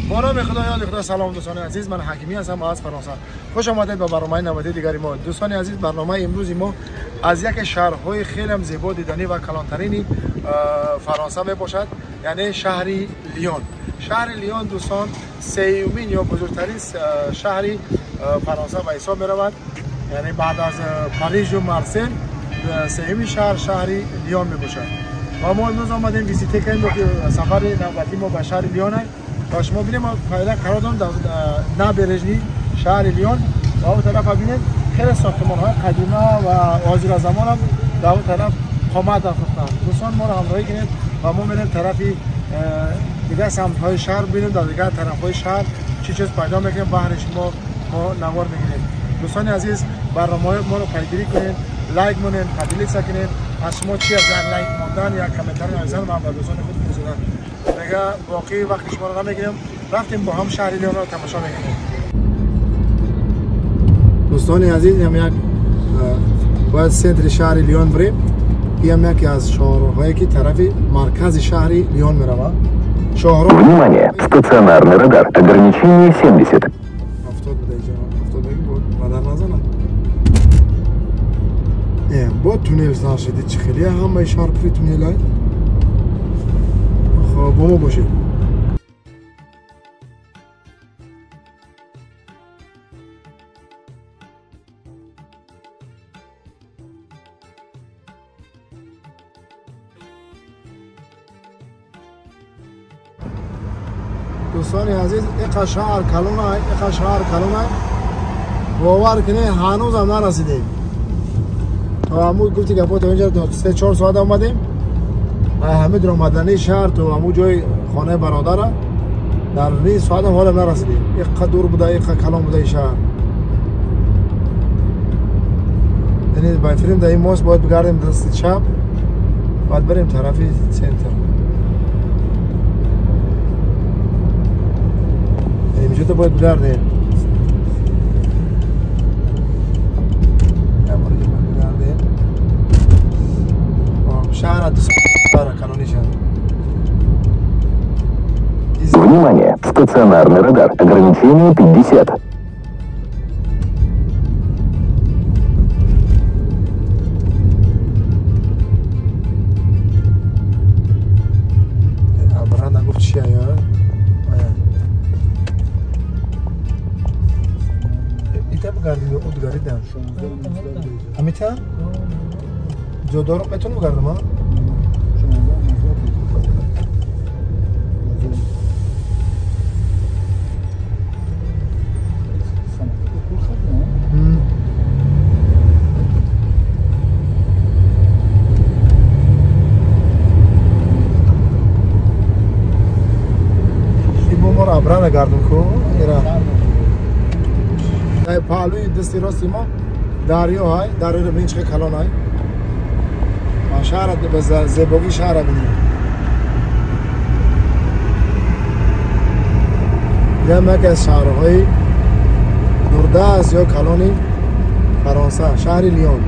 با نام خدا یاد خدا. سلام دوستان عزیز، من حکیمی هستم از فرانسه. خوش آمدید به برنامه نوبتی دیگری ما. دوستان عزیز، برنامه امروز ما از یک شهرهای خیلی هم زیبا، دیدنی و کلانترین فرانسه می باشد، یعنی شهر لیون. شهر لیون دوستان سومین یا بزرگترین شهر فرانسه به حساب می رود، یعنی بعد از پاریس و مارسل سومین شهر، شهر لیون می باشد. و ما امروز آمدیم ویزیت کنیم که سفر نوبتی ما به شهر لیون است. تا شما ببینیم، ما فعلا قرار داریم در نابرژنی شهر لیون و اون طرف ببینید خیلی ساختمان های قدیمه و حاضر زمان هم در اون طرف قامت افروختن. دوستان ما رو همراهی کنید و ما میریم طرف دیگه سمت های شهر، ببینیم در دیگه طرف های شهر چی چیز پیدا میکنیم، بهر شما ما نوار میگیریم. دوستان عزیز، برنامه ما رو پیگیری کنید، لایک مونید، تبدیل کنید. از شما چی از یک لایک ماندن یا کامنت نوشتن من به دوستان خود می‌رسونم. دیگه باقی وقت شما رو نمیگیریم، رفتیم با هم شهر لیون رو تماشا میکنیم. دوستان عزیز، هم یک باید center شهر لیون بریم. این هم یکی از شهرهایی که طرف مرکز شهر لیون میرود. شهرها Внимание! Стационарный радар. Ограничение 70. 70 بوده اینجا، 70 بگی بود رادار نزنم. با تونل سر شده چه خیلی همه شهر پری تونل های. خب با ما باشید. دوستان عزیز، ایقا شهر کلونه، ایقا شهر کلونه، باور کنه هنوز هم نرسیدیم. تا همون گفتی گپا تا اینجا تا 3-4 ساعت آمدیم. همه در آمدنی شهر تا همون جای خانه برادره در نیم ساعت هم حالا نرسیدیم. ایقا دور بوده، ایقا کلان بوده این شهر. یعنی باید فریم در این ماست باید بگردیم دست چپ، باید بریم طرف center. اینجا تو باید بگردیم. شهر کلونی شهر. Внимание! Стационарный радар. Ограничение 50. ابرا نگفت چیه یا؟ ایتا بگردیم یا اود گردیم؟ همیتا؟ جدارو میتونم بگردم ها؟ ابرا نگردم کو ایرا پهلوی دستی راستی ما دریا های، دریا رو ببین چه کلان های. ما شهر به زیبایی شهر ببینیم. یه یکی از شهرهای دوردست یا کلانی فرانسه، شهر لیون.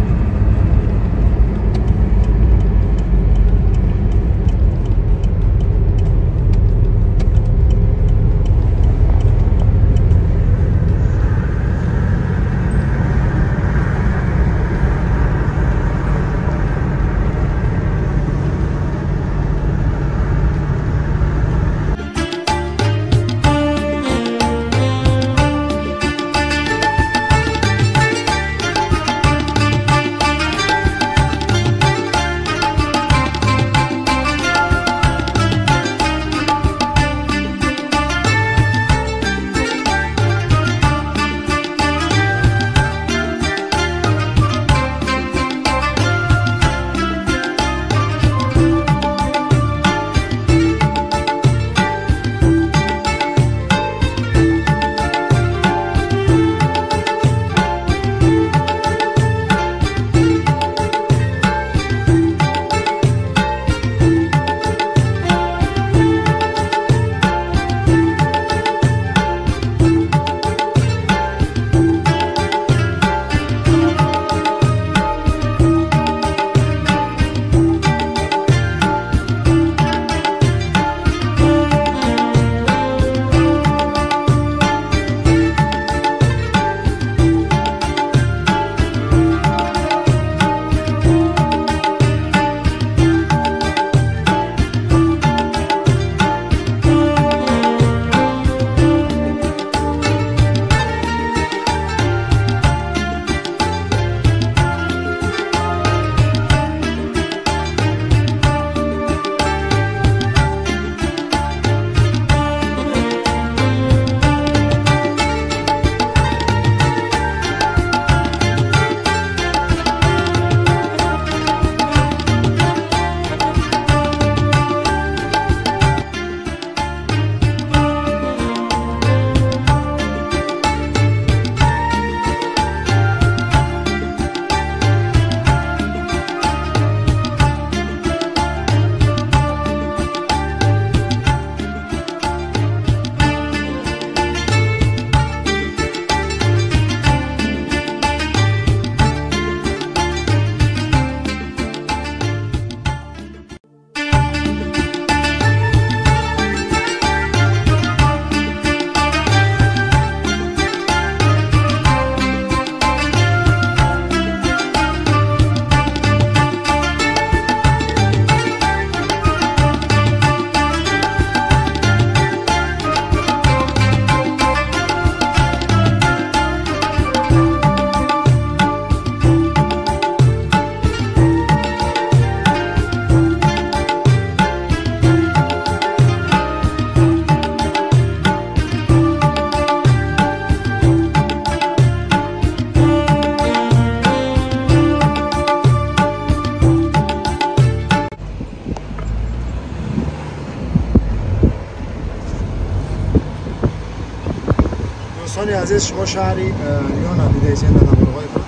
دوستان عزیز، شما شهر لیون دیده ایسین در نوارهای خود.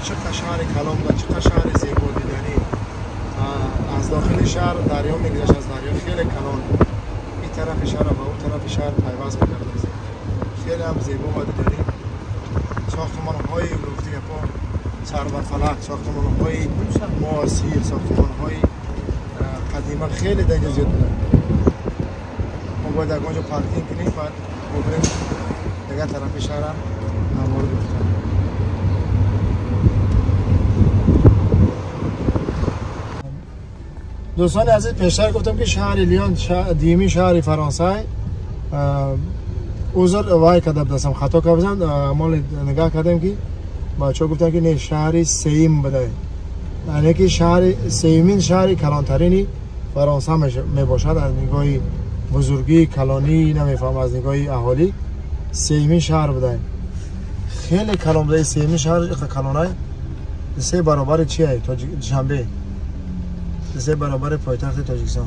چقدر شهر کلان و چقدر شهر زیبا دیدنی. از داخل شهر دریا میگذشت، از دریا خیلی کلان این طرف شهر و اون طرف شهر پیوست میکرد. خیلی هم زیبا و دیدنی. ساختمان های گفتی گپا سر بر فلک، ساختمان های معاصر، ساختمان های قدیمه خیلی در اینجا زیاد بودن. ما باید در اونجا پارکینگ کنیم، بعد ببریم دیگه طرف شهر هم نوار گفتن. دوستان عزیز، پیشتر گفتم که شهر لیون دیمی شهر فرانسه. عذر وای کردم دستم خطا کردم. ما نگاه کردیم که بچه‌ها گفتن که نه، شهر سیم بوده، یعنی که شهر سیمین شهر کلانترینی فرانسه میباشد. از نگاه بزرگی کلانی نمیفهم، از نگاه اهالی سیمین شهر بوده، خیلی کلان بوده. سیمین شهر کلانه سه برابر چیه؟ دوشنبه، سه برابر پایتخت تاجیکستان.